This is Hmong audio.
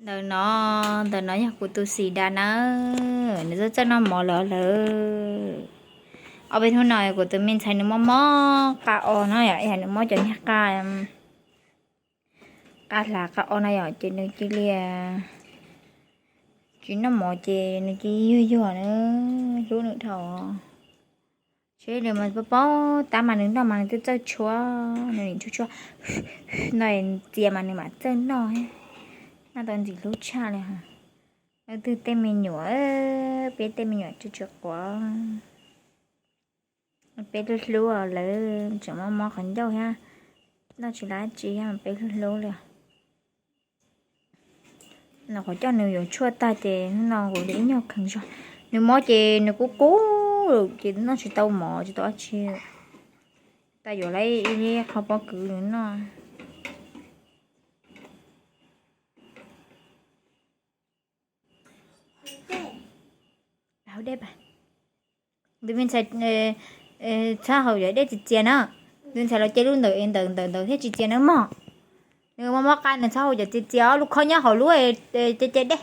Ntawm no, ntawm no yog kuv tus xim dav nawb, nws txawj txawj noj mov lawm lawm. Ob peb hnub no kuv tus me ntxhais nws mob mob qab o no yom, yog nws mob cov niag qab, qab hlav qab o no yom, ces nws cia li tsis noj mov ces nws cia li yuag yuag na, hlub nws dhau. Seb nws mas paub paub tab mas nws noj mas nws twb txawj tshuab, nws nim tshuab tshuab no, txias mas nws mam txawj noj, noj tau ntxim hlub tshaj li. Leej twg tej me nyuam, peb tej me nyuam tsis tsis quav, peb hlub hlub lawv tseem mob mob qhov ncauj thiab, noj tsis tau dab tsi thiab mas peb hlub hlub li. Nws qhov coj nws yuav tshuaj tag ces hnub no kuv li ib nyuag kheev zog. Nws mob ces nws kub kub ces noj tsis tau mov tsis tau dab tsi. Tau yuav lawm ib qho pob kws nws noj. Tus me ntxhais txhob haus cov dej txias txias na. Tus ntxhais los cia lub ntawm ntawm ntawm ntawd thiab tsis txias na mog. Nws mob mob qab nws txhob haus cov txias txias, lub khob nyob hauv lub, cia cia dej.